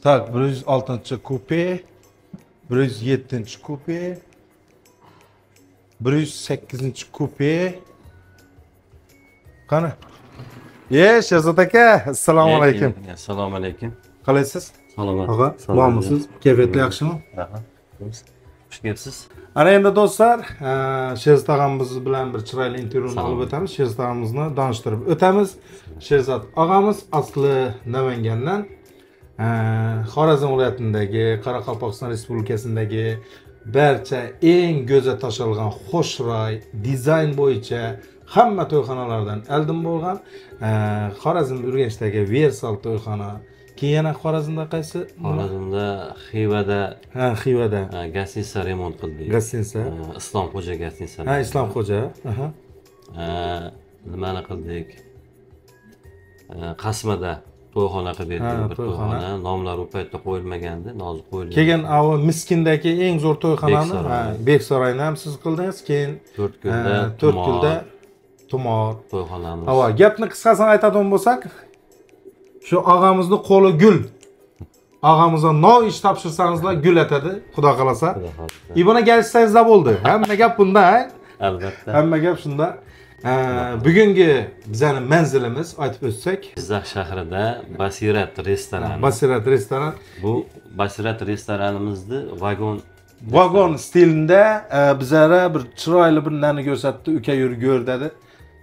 Так, 106-kupe, 107-kupe, 108-kupe. Qani? Sherzod aka, assalomu alaykum. Assalomu alaykum. Qalaysiz? Salomat. Og'a, bormisiz? Kayfiyatlar yaxshimi? Rahmat. Xush kelibsiz. Ana endi do'stlar, Sherzod og'amiz bilan bir chiroyli intervyuni olib o'tamiz. Sherzod og'amizni tanishtirib o'tamiz. Sherzod og'amiz asli Namangandan, Xorazm viloyatidagi, Qoraqalpog'iston Respublikasidagi barcha eng go'zal toshilgan xushroy dizayn bo'yicha hamma to'yxonalardan oldin bo'lgan Xorazm Urganchdagi Versal to'yxona. Keyin yana Xorazmda qaysi? Xorazmda Xivada. Ha, Xivada. Gostinitsa remont qildik. Gostinitsa. Islomxo'ja gostinitsa. Ha, Islomxo'ja. Aha. Nimani qildik? Qasmada to'yxona qilib berdik, bir to'yxona. Nomlar u paytda qo'yilmagandi, hozir qo'yilgan. Keyin Miskindagi eng zo'r to'yxonani, Beksaroyni ham siz qildingiz. Keyin To'rtko'lda Tumor to'yxonamiz. Ava, gapni qisqasini aytadigan bo'lsak, shu og'amizni qo'li gul. Og'amizga nov ish topshirsangizlar gul atadi, xudo xolasa. Buni kelishsangizlar bo'ldi. Hamma gap bunda, albatta. Hamma gap shunda. Bugungi bizning manzilimiz aytib o'tsak, Jizzax shahrida Basirat restorani. Basirat restoran. Bu Basirat restoranimizni vagon stilida bizlara bir chiroyli bir nani ko'rsatdi, uka yur ko'r dedi.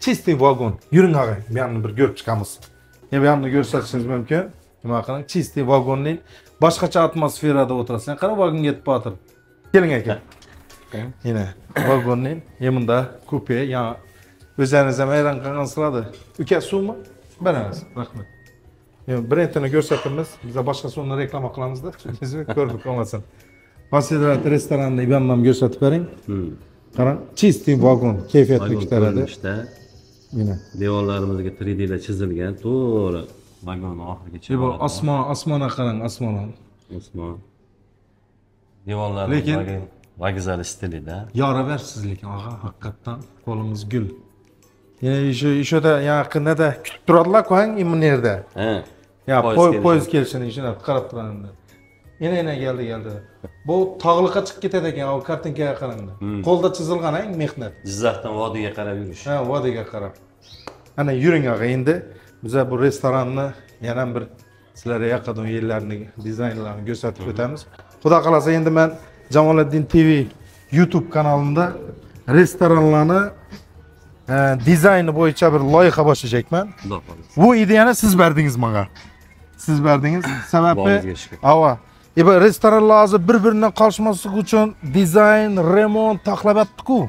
Чистый vagon. Yuring og'ay, bu yoqni bir ko'rib chiqamiz. Bu yoqni ko'rsatishingiz mumkin. Nima qiling? Чистый vagonning boshqacha atmosferada o'tirasan. Qara, vagonga yetib botir. Keling aka. Yine vagonning bunda kupe, ya o'zingiz ham hayron qilgansizlar. Uka, suvmi? Beramiz. Rahmat. Brendini ko'rsatamiz. Biz boshqa suvni reklama qilamizda. Ko'rib qolmasin. Basirat restoranini bu ham ko'rsatib bering. Qarang, чистый vagon kayfiyatni ko'taradi. Yine devorlarimizga 3D lar chizilgan, to'g'ri vagon oxirigacha. Bu osmon, osmona qarang, osmon. Osmon. Devorlarimiz lekin vokzal stilida. Yoraversiz lekin og'a, haqiqatdan qo'limiz gul. Yine shu yaqinda kutib turadilar, qo'ying, bu yerda. Ha. Ya poyezd kelishini shuni qarab turadi. Yana keldi. Bu tog'liqqa chiqib ketadi ekan, o kartinkaga qarangda. Qo'lda chizilgan eng mehnat. Jizzaxdan vodiyga qarab yurish. Ha, vodiyga qarab. Ana yuring og'a, endi biza bu restoranni yana bir sizlarga yaqin yerlarini, dizaynlarini ko'rsatib o'tamiz. Xudo xolasa endi men Jamoliddin TV YouTube kanalimda restoranlarni dizayni bo'yicha bir loyiha boshlajakman. Bu ideyani siz berdingiz menga. Siz berdingiz. Sababi ava. Bu restoranlar hozir bir-biridan qolishmasligi uchun dizayn, remont taxlabatdi-ku.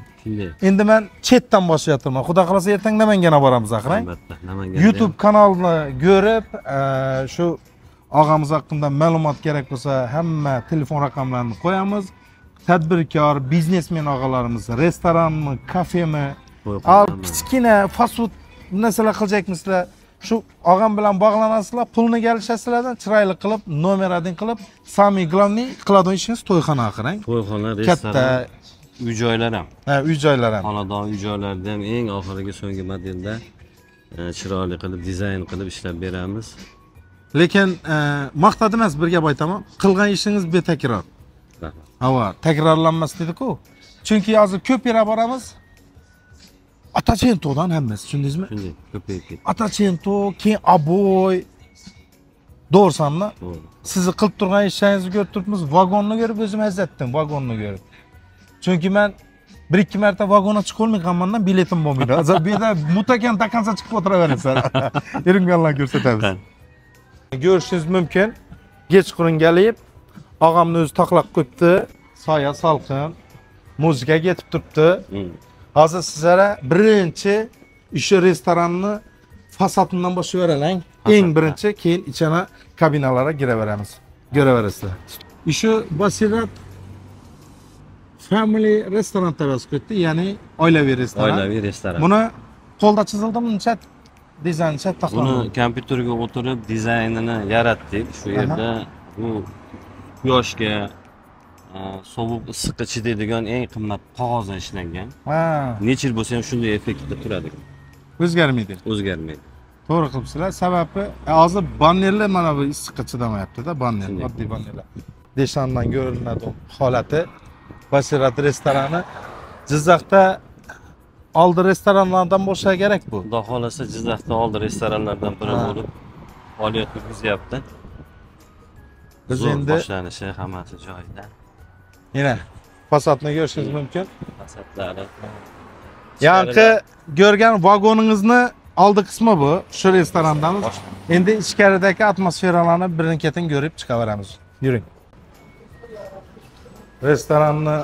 Endi men chetdan boshlayapman. Xudo xolasa ertaga Namanganga boramiz axir. Albatta, Namanganga. YouTube kanalini ko'rib, shu og'amiz haqida ma'lumot kerak bo'lsa, hamma telefon raqamlarini qo'yamiz. Tadbirkor, biznesmen og'alarimiz, restoranmi, kafemi, al kichkina fast food narsalar qiljakmisizlar, shu og'am bilan bog'lanasizlar, pulni kelishasizlardan chiroyli qilib, nomer 1 qilib, самый главный qiladigan ishingiz to'yxona axir. To'yxona, restoran, uy joylar ham. Ha, uy joylar ham. Xonadon uy joylarida ham eng oxirgi so'nggi modelda chiroyli qilib, dizayn qilib ishlab beramiz. Lekin maqtadi emas, bir gap aytaman, qilgan ishingiz betakror. Rahmat. Ava, takrorlanmas dedi-ku. Chunki hozir ko'p yerga boramiz. Atachento'dan hammasi, tushundingizmi? Shunday, ko'payib ketdi. Atachento, keyin aboy. To'g'risanmi? To'g'ri. Sizni qilib turgan ishlaringizni ko'rib turibmiz, vagonni ko'rib o'zim azzatdim, vagonni ko'rib. Chunki men 1-2 marta vagonga chiqa olmayganmandan biletim bo'lmaydi. Hozir bu yerda mutakan takansa chiqib o'tiraverasiz. Eringanlar ko'rsatamiz. Ko'rishingiz mumkin. Kechqurun kelib, og'amni o'zi taqlab qo'yibdi. Soya salqin, muzika ketib turibdi. Hozir sizlarga birinchi o'sha restoranni fasadidan boshlayveraylik. Eng birinchi, keyin ichana kabinalarga kiraveramiz. Ko'raverasizlar. Shu Basirat Family restoran yozib qo'yibdi, ya'ni oilaviy restoran. Oilaviy restoran. Buni qo'lda chizildimi, chat dizayn chat taxlandi. Buni kompyuterga o'tirib dizaynini yaratdik. Shu yerda bu quyoshga, sovuq, issiqqa chidaydigan eng qimmat qog'ozdan ishlangan. Ha. Necha yil bo'lsa ham shunday effektda turadi. O'zgarmaydi. O'zgarmaydi. To'g'ri qilibsizlar. Sababi hozir bannerlar mana bu issiqqa chidamayapti-da, banner, oddiy bannerlar. Deshandan ko'rinadi holati. Basirat restorani Jizzaxda oldi restoranlardan bo'lsa kerak bu. Xudo xolasa Jizzaxda oldi restoranlardan biri bo'lib faoliyat yurgizyapti. Biz endi boshlanishi hammasi joyida. Yana fasadni ko'rishingiz mumkin. Fasadlari. Yangi ko'rgan vagoningizni oldi qismi bu. Shu restorandamiz. Endi ichkaridagi atmosferalarni birin-ketin ko'rib chiqaveramiz. Yuring. Restoranni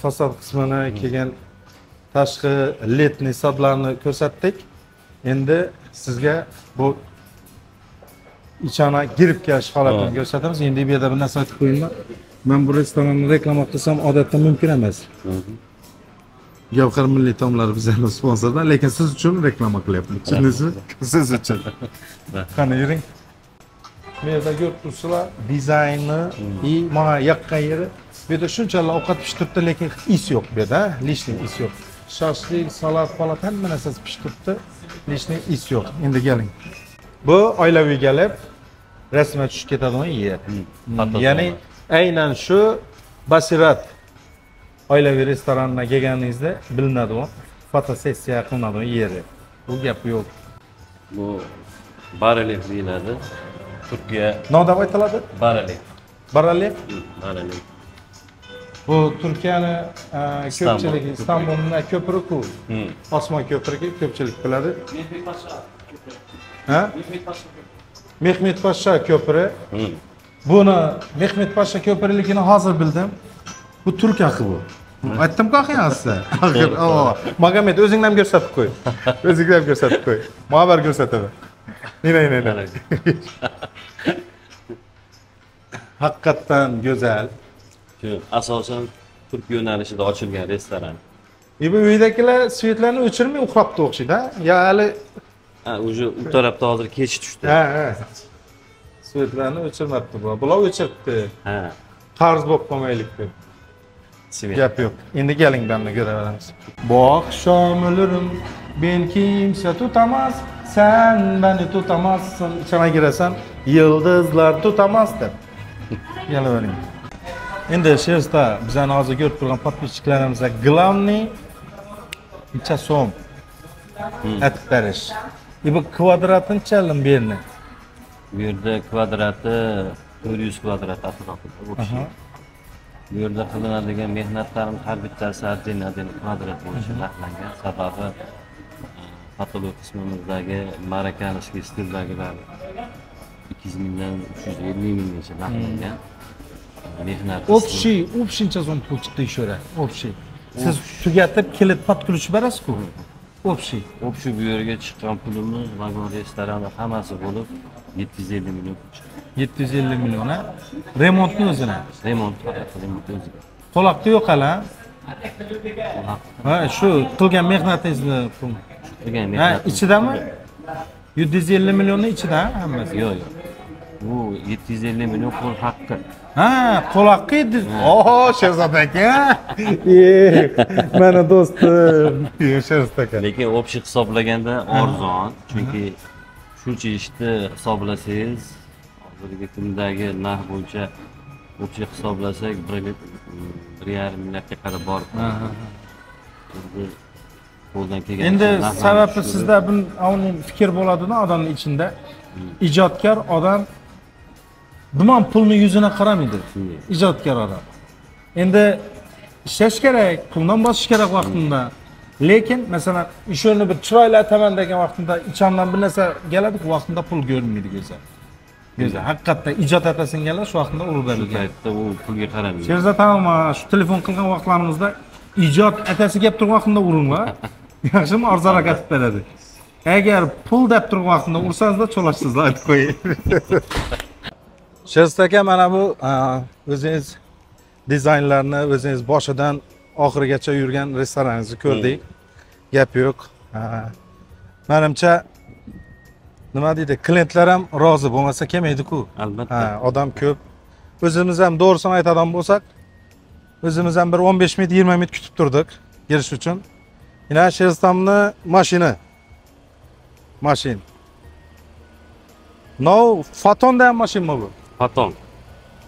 fasad qismini, keyin tashqi letniy sadlarni ko'rsatdik. Endi sizga bu ichana girib kelish holatini ko'rsatamiz. Endi bu yerda bir narsa aytib qo'yayman. Men bu restoranni reklama qilsam odatda mumkin emas. Gavhar milliy taomlari bizning sponsordan, lekin siz uchun reklama qilyapman. Tushundingizmi? Siz uchun. Qani yuring. Bu yerda ko'rib turibsizlar, dizaynni и mana yoqqan yeri. Bu yerda shunchalar ovqat pishib turibdi, lekin is yo'q bu yerda, lishning is yo'q. Shashlik, salat, falat hamma narsasi pishib turibdi, lishning is yo'q. Endi keling. Bu oilaviy kelib rasmga tushib ketadigan yer. Ya'ni aynan shu Basirat oilaviy restoraniga kelganingizda bilinadi, fotosessiya qilinadigan yeri. Bu gap yo'q. Bu barelyef deyiladi. Turkiya. Nima deb aytiladi? Barelyef. Barelyef? Barelyef. Bu Turkiyani ko'pchilik Istanbulning ko'pri-ku. Osmon ko'prigi ko'pchilik biladi. Mehmet Pasha ko'pri. Ha? Mehmet Pasha ko'pri. Mehmet Pasha ko'pri. Buni Mehmet Pasha ko'priligini hozir bildim. Bu turk haqi bu. Aytdim-ku axir sizga. Axir, Magomed o'zingni ham ko'rsatib qo'y. O'zingni ham ko'rsatib qo'y. Muhabbar ko'rsataman. Nina, nina. Haqiqatdan go'zal. Shu asosan turk yo'nalishida ochilgan restoran. Bu uydagilar svetlarni o'chirmay uxlabdi o'xshaydi, ha? Ya hali ha, уже u tarafda hozir kech tushdi. Ha, ha. Svetlarni o'chirmabdi bular. Bular o'chiribdi. Ha. Qarz bo'lib qolmaylik deb. Gap yo'q. Endi keling buni ko'raveramiz. Bu akşam ölürüm, ben kimse tutamaz, sen beni tutamazsın. İçine girasan, yıldızlar tutamaz deb. Kelavering. Endi Sherzda bizani hozir ko'rib turgan podpischiklarimizga главный necha so'm aytib berish. Bu kvadratini chalim bu yerni. Bu yerda kvadrati 400 kvadrat atrofida o'xshaydi. Bu yerda qilinadigan mehnatlarimiz har bittasi отдельно kvadrat bo'yicha narxlangan. Sababi patolog qismimizdagi marokanskiy stildagilar 200 mingdan 350 minggacha narxlangan. Mehnat общий necha so'm pul chiqdi ishora? Общий. Siz tugatib kelib под ключ berasiz-ku. Общий. Общий bu yerga chiqqan pulimiz vagon restorani hammasi bo'lib 750 million chiqdi. 750 million, ha? Remontni o'zini. Remont, remont o'ziga. Qo'l haqqi yo'q hali, ha? Ha, shu qilgan mehnatingizni pul. Qilgan Ha, mehnat. ichidami? 750 millionni ichida hammasi. Yo'q, yo'q. Bu 750 million qo'l haqqi. Ha, qo'l haqqi edi. Oho, Sherzod aka. Meni do'stim, Sherzod aka. Lekin общий hisoblaganda arzon, chunki shuncha ishni hisoblasangiz, hozirgi kundagi narx bo'yicha общий hisoblasak 1,5 milliardga qadar borib. Endi qo'ldan kelgan. Endi sababi sizda bir fikr bo'ladi-da odamning ichida. Ijodkor odam nima pulni yuzini qaramaydi. Ijodkor odam. Endi ishlash kerak, puldan bosish kerak vaqtida. Lekin masalan, ishini bir chiroyli ataman degan vaqtida ichamdan bir narsa keladi, vaqtida pul ko'rinmaydi go'zal. Go'zal, haqiqatdan ijod atasing keladi, shu vaqtida urib berilgan. Shu paytda u pulga qaramaydi. Sherzod aka, shu telefon qilgan vaqtlarimizda ijod atasi kelib turgan vaqtida uringlar. Yaxshimi, arzonroq atib beradi. Agar pul deb turgan vaqtida ursangizda cholashsizlar, aytib qo'ying. Sherzod aka, mana bu o'zingiz dizaynlarni o'zingiz boshidan oxirigacha yurgan restoraningizni ko'rdik. Gap yo'q. Menimcha nima deydi, klientlar ham rozi bo'lmasa kelmaydi-ku. Albatta. Odam ko'p. O'zimiz ham to'g'risini aytadigan bo'lsak, o'zimiz ham bir 15 minut, 20 minut kutib turdik girish uchun. Yana Sherzodni mashina. Mashin. No, Fotonda ham mashinami bu? Foton.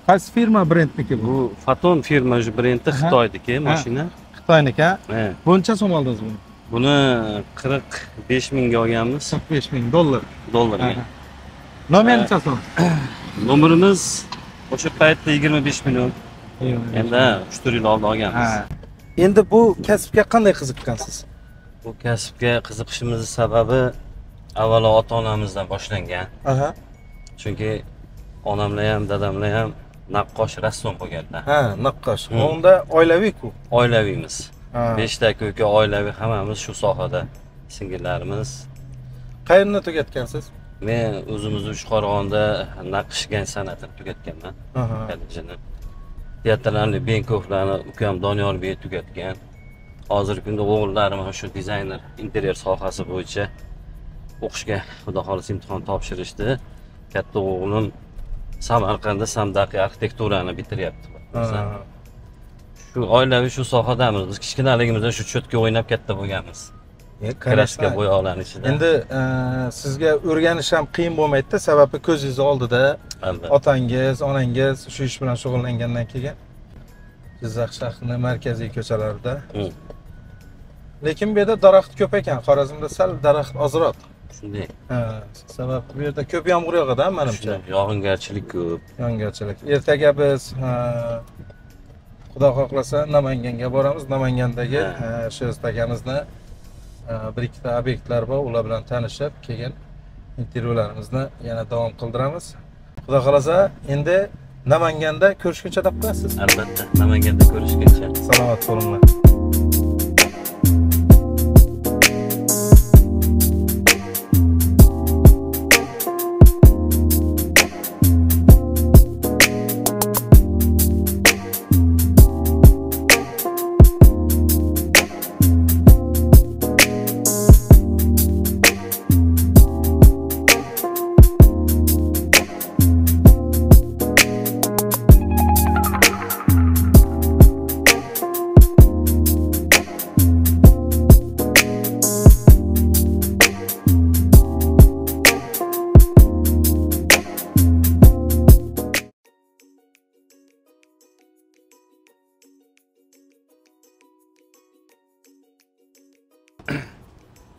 Qaysi firma brendniki bu? Bu Foton firma brendi Xitoyniki mashina. Xitoyniki, ha? Buncha so'm oldingiz buni? Buni 45 mingga olganmiz. 45 ming dollar. Dollarga. Nomer necha so'm? Nomerimiz o'sha paytda 25 million. Endi 3-4 yil oldin olganmiz. Endi bu kasbga qanday qiziqqansiz? Bu kasbga qiziqishimizning sababi avvalo ota-onamizdan boshlangan. Chunki onamlar ham, dadamlar ham naqqosh, rassom bo'lganlar. Ha, naqqosh. Unda oilaviy-ku. Oilaviymiz. 5 ta aka oilaviy hammamiz shu sohada, singillarimiz. Qayerni tugatgansiz? Men o'zimizni Uchqo'rg'onda naqshgan san'atini tugatganman. Kollejini. Teatrlarni, Benkovlarni ukam Doniyorbek tugatgan. Hozirgi kunda o'g'illarim ham shu dizayner, interyer sohasi bo'yicha o'qishga xudo xohlasa imtihon topshirishdi. Katta o'g'lim Samarqandda Samdaqi arxitekturani bitiryapti. Shu oilaviy shu sohadamiz. Biz kichkinaligimizda shu cho'tka o'ynab katta bo'lganmiz. Kraska bo'yoqlarning ichida. Endi sizga o'rganish ham qiyin bo'lmaydi-da, sababi ko'zingiz oldida otangiz, onangiz shu ish bilan shug'ullangandan keyin Jizzax shahrining markaziy ko'chalarida. Lekin bu yerda daraxt ko'p ekan, Xorazmda sal daraxt ozroq. Shunday. Ha, sabab bu yerda ko'p yomg'ir yog'adi, menimcha. Yog'ingarchilik ko'p. Yog'ingarchilik. Ertaga biz Xudo xohlasa Namanganga boramiz. Namangandagi Sherzod akamizni bir ikkita obyektlar bor, ular bilan tanishib, keyin intervyularimizni yana davom qildiramiz. Xudo xohlasa endi Namanganda ko'rishguncha deb qo'yasiz. Albatta, Namanganda ko'rishguncha. Salomat bo'linglar.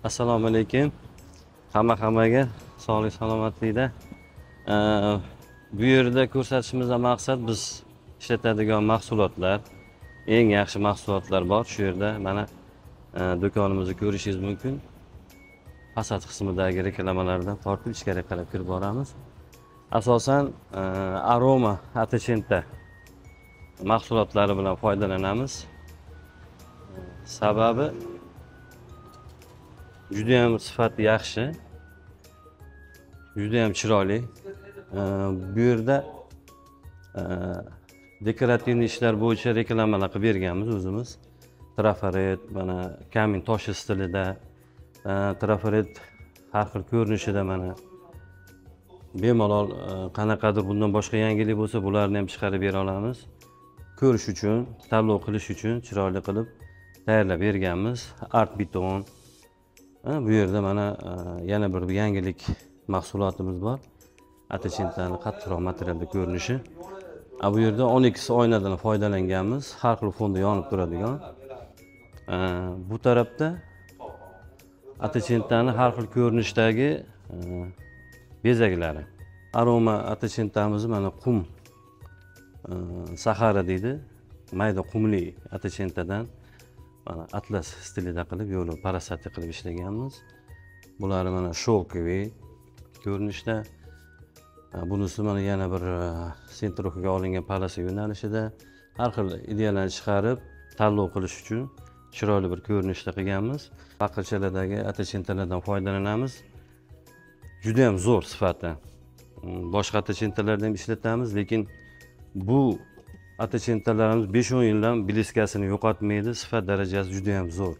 Assalomu alaykum. Hammaga sog'lik salomatlikda. Bu yerda ko'rsatishimizdan maqsad biz ishlatadigan mahsulotlar, eng yaxshi mahsulotlar bor shu yerda. Mana do'konimizni ko'rishingiz mumkin. Fasad qismidagi reklamalardan tortib ichkari qarab kirib boramiz. Asosan aroma Atachenta mahsulotlari bilan foydalanamiz. Sababi juda ham sifati yaxshi, juda ham chiroyli. Bu yerda dekorativ ishlar bo'yicha reklamalar qilib berganmiz o'zimiz. Trafaret, mana kamin toshi stilida, trafaret har xil ko'rinishida mana bemalol qanaqadir bundan boshqa yangilik bo'lsa, bularni ham chiqarib bera olamiz. Ko'rish uchun, tanlov qilish uchun chiroyli qilib tayyorlab berganmiz. Art beton. Bu yerda mana yana bir yangilik mahsulotimiz bor. Atachentani qattiqroq materialda ko'rinishi. Bu yerda 12 oynadan foydalanganmiz. Har xil fonda yonib turadigan. Bu tarafda Atachentani har xil ko'rinishdagi bezaklari. Aroma Atachentamizni mana qum Sahara deydi. Mayda qumli Atachentadan mana atlas stilida qilib, yo'li parasati qilib ishlaganmiz. Bular mana sholkoviy ko'rinishda. Bunisi mana yana bir sentrokaga olingan palasa yo'nalishida har xil ideyalarni chiqarib, tanlov qilish uchun chiroyli bir ko'rinishda qilganmiz. Paqirchalardagi Atachentalardan foydalanamiz. Juda ham zo'r sifati. Boshqa Atachentalardan ham ishlatamiz, lekin bu Atachentalarimiz 5-10 yildan bliskasini yo'qotmaydi, sifat darajasi juda ham zo'r.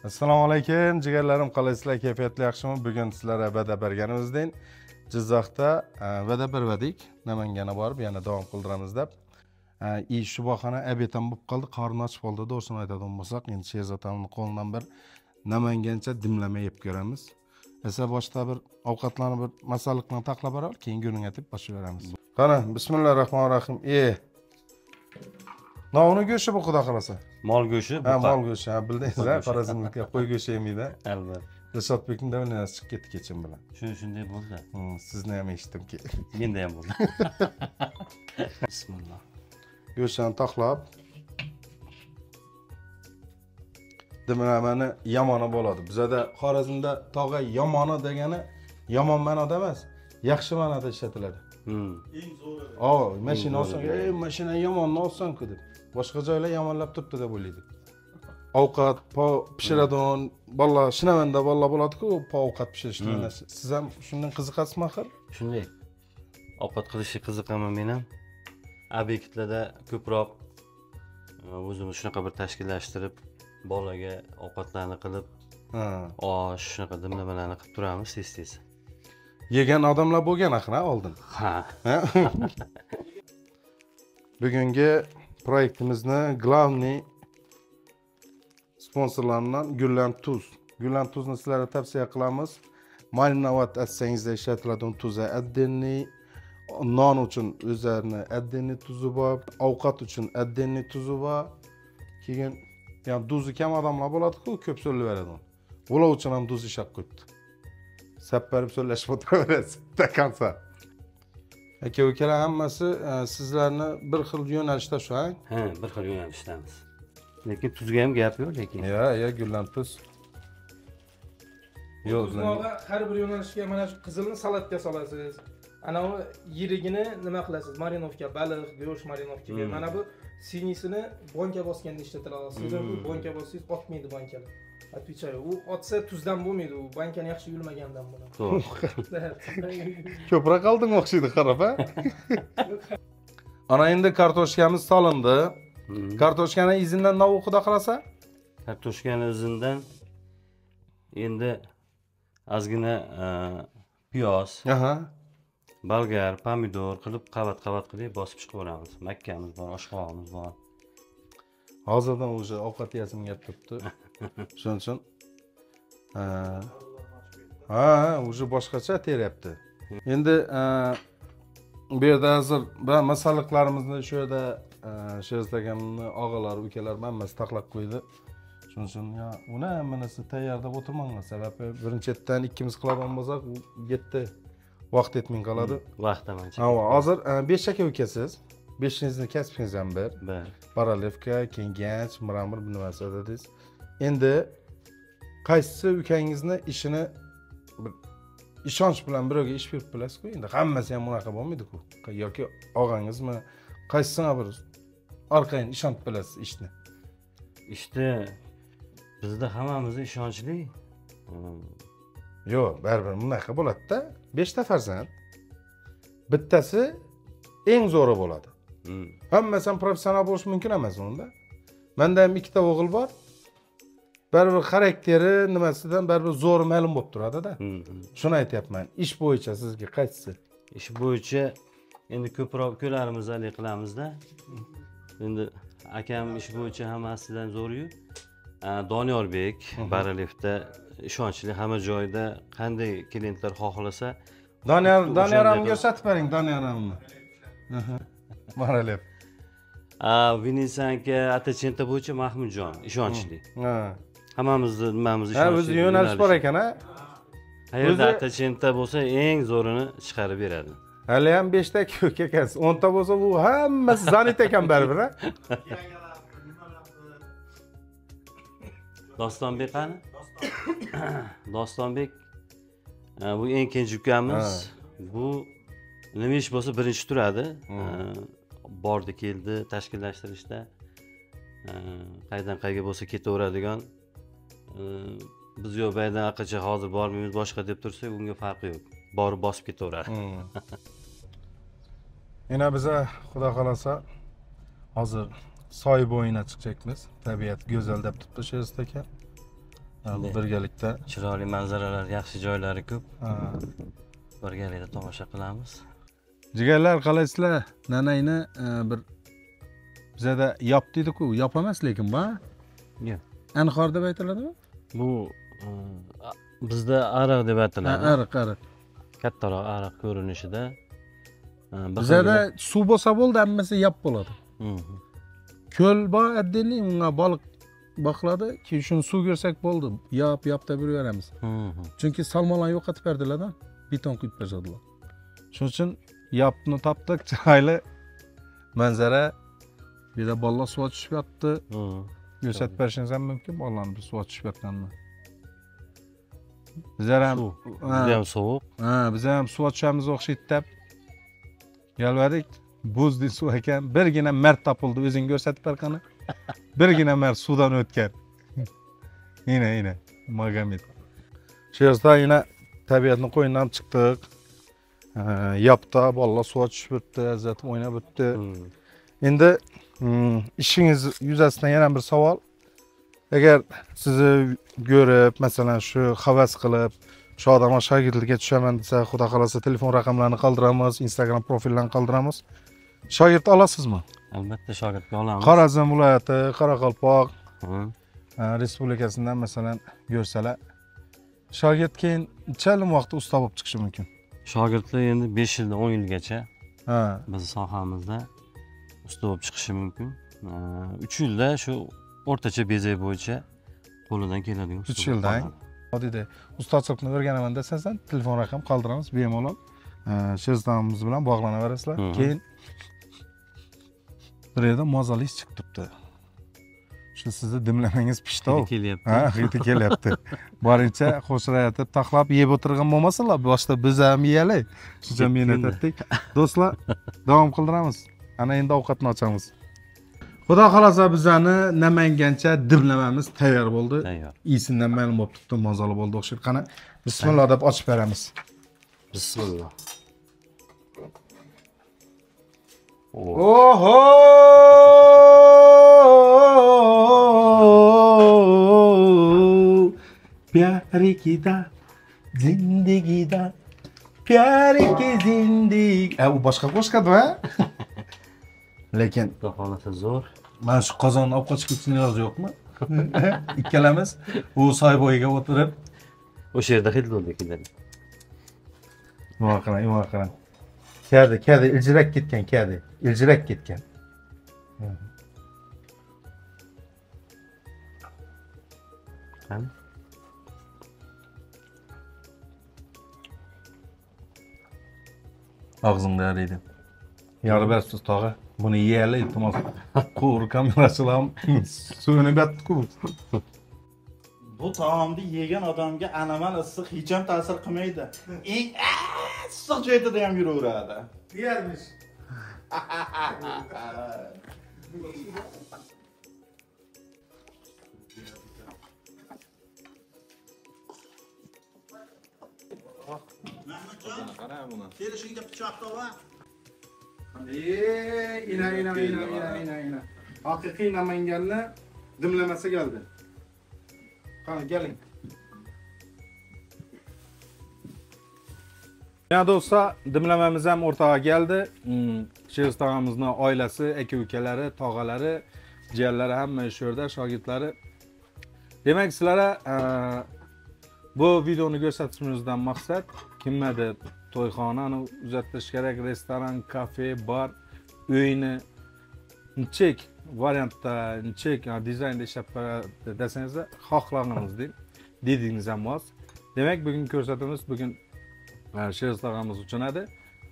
Assalomu alaykum, jigarlarim, qalaysizlar, kayfiyatli yaxshimi? Bugun sizlarga va'da berganimizdan Jizzaxda va'da berdik, Namanganga borib yana davom qildiramiz deb. Shu bahona obed ham bo'lib qoldi, qorni ochib qoldi, to'g'risini aytadigan bo'lsak, endi Sherzod akamning qo'lidan bir Namangancha dimlama yeb ko'ramiz. Esa boshda bir ovqatlarni bir masalliqni taqlab boramiz, keyin go'ring atib boshlayveramiz. Qani, bismillahirrohmanirrohim. Novni go'shti bu, xudo xolasa. Mol go'shti. Ha, mol go'shti, ha, bildingiz, ha, Xorazmliklar qo'y go'shti yemaydi. Albatta. Dilshodbekning davlinasi chiqib ketdi kechim bilan. Shunday bo'ldi. Sizni ham eshitdimki. Menda ham bo'ldi. Bismillah. Go'shtni taxlab dimlamani yomoni bo'ladi. Bizada Xorazmda tog'a yomoni degani yomon ma'noda emas, yaxshi ma'noda ishlatiladi. Eng zo'ri. Mashina olsang, mashina yomonni olsang-ku deb. Boshqa joylar yomonlab turibdi deb o'ylaydi. Ovqat pishiradigan bolalar, shinavanda bolalar bo'ladi-ku, ovqat pishirishni. Siz ham shundan qiziqasizmi axir? Shunday. Ovqat qilishga qiziqaman men ham. Obyektlarda ko'proq o'zimiz shunaqa bir tashkillashtirib, bolaga ovqatlarni qilib, osh, shunaqa dimlamalarni qilib turamiz tez-tez. Yegan odamlar bo'lgan axir, oldin. Ha. Bugungi proyektimizni главный sponsorlaridan Gullan Tuz. Gullan Tuzni sizlarga tavsiya qilamiz. Marinovat atsangizda ishlatiladigan tuzi отдельный, non uchun o'zlarini отдельный tuzi bor, ovqat uchun отдельный tuzi bor. Keyin ya'ni tuzi kam odamlar bo'ladi-ku, ko'p so'llayveradi. Ular uchun ham tuz ishlab qo'yibdi. Sap berib so'llashib o'tiraverasiz до конца. Aka ukalar hammasi sizlarni bir xil yo'nalishda shu, ha? Ha, bir xil yo'nalishdamiz. Lekin tuzga ham gap yo'q lekin. Ya, Gullan Tuz. Yo'q, har bir yo'nalishga mana shu qizilni salatga solasiz. Ana u yirigini nima qilasiz? Marinovka, baliq, go'sht marinovkaga. Mana bu sinisini bonka bosganda ishlatila olasiz. Bu bonka bossangiz otmaydi bankalar. Отвечаю, u otsa tuzdan bo'lmaydi, u bankani yaxshi yulmagandan bo'ladi. To'g'ri. Ko'proq oldin o'xshaydi qarab, ha? Ana endi kartoshkamiz solindi. Kartoshkani izidan nima xudo xolasa? Kartoshkani izidan endi ozgina piyoz, bolgar, pomidor qilib qavat-qavat qilib bosib chiqaveramiz. Makkamiz bor, oshqovog'imiz bor. Hozirdan o'sha ovqat yesim kelib turibdi. Shuning uchun ha, o'sha boshqacha teryapti. Endi bu yerda hozir masalliqlarimizni shu yerda Sherzod akamni og'alari, ukalari hammasi taxlab qo'ydi. Shuning uchun ya uni hammanasi tayyor deb o'tirmanglar. Sababi birinchi yerdan ikkimiz qiladigan bo'lsak, u yetti vaqt yetmay qoladi. Vaqt ham ancha. Ha, hozir 5 aka ukasiz. 5ingizni kasbingiz ham bir. Bir. Paralelka, keyin ganch, mramor nimasi dedingiz. Endi qaysi ukangizni ishini bir ishonch bilan birovga ish berib bilasiz-ku, endi hammasi ham unaqa bo'lmaydi-ku. Yoki og'angizmi, qaysisini bir arqayin ishonib bilasiz ishni? Ishni bizda hammamiz ishonchli. Yo'q, baribir bunaqa bo'ladi-da. 5 ta farzand, bittasi eng zo'ri bo'ladi. Hammasi ham professional bo'lishi mumkin emas unda. Menda ham 2 ta o'g'il bor. Baribir xarakteri nimasidan baribir zo'ri ma'lum bo'lib turadi-da. Shuni aytyapman. Ish bo'yicha sizga qaysisi? Ish bo'yicha endi ko'proq ukalarimiz alik qilamizda. Endi akam ish bo'yicha hammasidan zo'ri-yu. Doniyorbek barelefda ishonchli, hamma joyda qanday klientlar xohlasa. Doniyor ham ko'rsatib bering, Doniyor hamni. Barelef. Vinisanka, Atachenta bo'yicha Mahmudjon ishonchli. Hammamizni nimamiz Ha, ishonchli. o'zi yo'nalish bor ekan, ha? Qayerda Atachenta bo'lsa eng zo'rini chiqarib beradi. Hali ham 5 ta aka ekansiz. 10 ta bo'lsa bu hammasi zanit ekan baribir, ha? Dostonbek qani? Dostonbek bu eng kenja ukamiz. Bu nima ish bo'lsa birinchi turadi. Bordi keldi tashkillashtirishda. Qaydan qayga bo'lsa ketaveradigan. Biz yo'q baydan aqacha hozir bormaymiz boshqa deb tursak, unga farqi yo'q. Borib bosib ketaveradi. Yana biza xudo xolasa hozir soy bo'yina chiqacakmiz. Tabiat go'zal deb turibdi Sherzod aka. Birgalikda chiroyli manzaralar, yaxshi joylari ko'p. Birgalikda tomosha qilamiz. Jigarlar qalaysizlar? Nanayni bir bizada yop deydi-ku, yop emas lekin bu. Yo'q. Anhor deb aytiladimi? Bu Bizda ariq deb ataladi. Ariq, ariq. Kattaroq ariq ko'rinishida. Bizada suv bo'lsa bo'ldi, hammasi yap bo'ladi. Ko'l bor, отдельный, unga baliq boqiladi. Keyin shuni suv ko'rsak bo'ldi, yap yap deb yuraveramiz. Chunki salmalarni yo'qotib berdilar-da, beton quyib beradilar. Shuning uchun yapni topdik, chiroyli manzara. Bu yerda bolalar suvga tushib yotdi. Ko'rsatib berishingiz ham mumkin, bolalarni bir suvga tushib yotganini. Bizlar ham juda ham sovuq. Ha, biz ham suvga tushamiz o'xshaydi deb yalvardik. Buzdek suv ekan, birgina mard topildi, o'zing ko'rsatib ber qani. Birgina mard suvdan o'tgan. Ina, ina, Magomed. Shu yerda yana tabiatni qo'ynidan chiqdik. Yapda bolalar suvga tushib o'tdi, lazzatib o'ynab o'tdi. Endi ishingiz yuzasidan yana bir savol. Agar sizni ko'rib, masalan, shu havas qilib, shu odamga shogirdlikka tushaman desa, xudo xolasa telefon raqamlarini qoldiramiz, Instagram profillarini qoldiramiz. Shogird olasizmi? Albatta shogirdga olamiz. Xorazm viloyati, Qoraqalpoq respublikasidan masalan ko'rsalar, shogird keyin necha vaqtda usta bo'lib chiqishi mumkin? Shogirdlar endi 5 yildan 10 yilgacha biz sohamizda usta bo'lib chiqishi mumkin. 3 yilda shu o'rtacha bezak bo'yicha qo'lidan keladigan 3 yildan. Odiyda ustachilikni o'rganaman desangiz, telefon raqam qoldiramiz, bemalol Sherzodimiz bilan bog'lanaverasizlar. Keyin bir yerda mazali his chiqib turibdi. Shu sizni dimlamangiz pishdi. Hidi kelyapti. Ha, hidi kelyapti. Borincha qo'shira aytib, taxlab yeb o'tirgan bo'lmasinlar, boshda biz ham yeyalik. Shuncha mehnat etdik. Do'stlar, davom qildiramiz. Ana endi ovqatni ochamiz. Xudo xolasa bizani Namangancha dimlamamiz tayyor bo'ldi. Isindan ma'lum bo'lib turibdi, mazali bo'ldi o'xshaydi. Qani, bismillah deb ochib beramiz. Bismillah. Oho! Pyar ki da zindagi da pyar ki zindagi. U boshqa qo'shqadi, ha? Lekin xudo xolasa zo'r. Mana shu qozonni olib qochib ketishning iloji yo'qmi? Ikkalamiz u soy bo'yiga o'tirib o'sha yerda hid bo'ldi keladi. Nima qiling, nima qiling. Kadi, kadi iljirak ketgan, kadi, iljirak ketgan. Qani? Og'zimda eriydi. Yori bersiz tog'a, buni yeyali iltimos. Qo'ri kamerachilar ham suvini berdi-ku. Bu taomni yegan odamga anomal issiq hech ham ta'sir qilmaydi. Eng issiq joyda ham yuraveradi. Yermish. Kelishingga pichoq tova. Ina ina ina ina ina ina. Haqiqiy Namanganni dimlamasi keldi. Qani keling. Ya do'stlar, dimlamamiz ham o'rtaga keldi. Sherzod tog'amizning oilasi, aka-ukalari, tog'alari, jiyanlari hamma shu yerda, shogirdlari. Demak, sizlarga bu videoni ko'rsatishimizdan maqsad kimmadir to'yxonani uzattirish kerak, restoran, kafe, bar, uyni nechik variantda, nechik dizaynda ishlab beradi desangizlar, xohlaganimiz dedingiz ham mos. Demak, bugun ko'rsatuvimiz bugun Sherzod tog'amiz uchun edi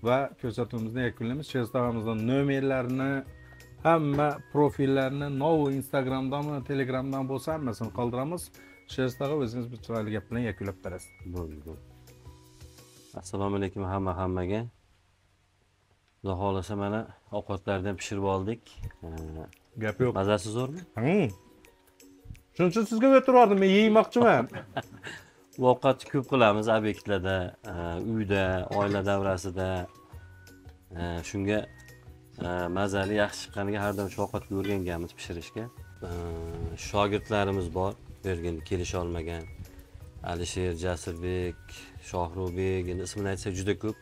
va ko'rsatuvimizni yakunlaymiz. Sherzod tog'amizning nomerlarini, hamma profillarini, novi Instagramdami, Telegramdan bo'lsa hammasini qoldiramiz. Sherzod tog'a, o'zingiz bir chiroyli gap bilan yakunlab berasiz. Bo'ldi, bo'ldi. Assalomu alaykum hammaga. Xudo xolasa mana ovqatlardan pishirib oldik. Gap yo'q. Mazasi zo'rmi? Shuning uchun sizga o'tirardim, men yeymoqchiman. Bu ovqatni ko'p qilamiz obyektlarda, uyda, oila davrasida. Shunga mazali yaxshi chiqqaniga har doim shu ovqatga o'rganganmiz pishirishga. Shogirdlarimiz bor, bu yerga kelisha olmagan. Alisher, Jasurbek, Shohrubek, endi ismini aytsak juda ko'p.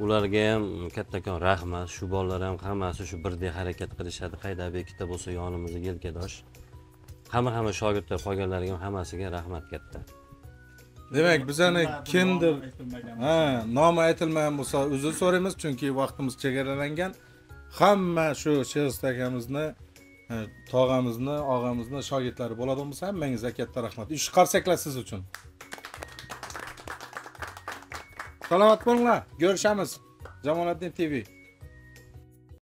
Ularga ham kattakon rahmat. Shu bolalar ham hammasi shu birdek harakat qilishadi. Qayda obyektda bo'lsa yonimizda yelkadosh. Hamma shogirdlar qolganlarga ham hammasiga rahmat katta. Demak, bizani kimdir ha, nomi aytilmagan bo'lsa uzr so'raymiz, chunki vaqtimiz chegaralangan. Hamma shu Sherzod akamizni, tog'amizni, og'amizni shogirdlari bo'ladigan bo'lsa, hammangizga katta rahmat. Uch qarsaklar siz uchun. Salomat bo'linglar. Ko'rishamiz. Jamoliddin TV.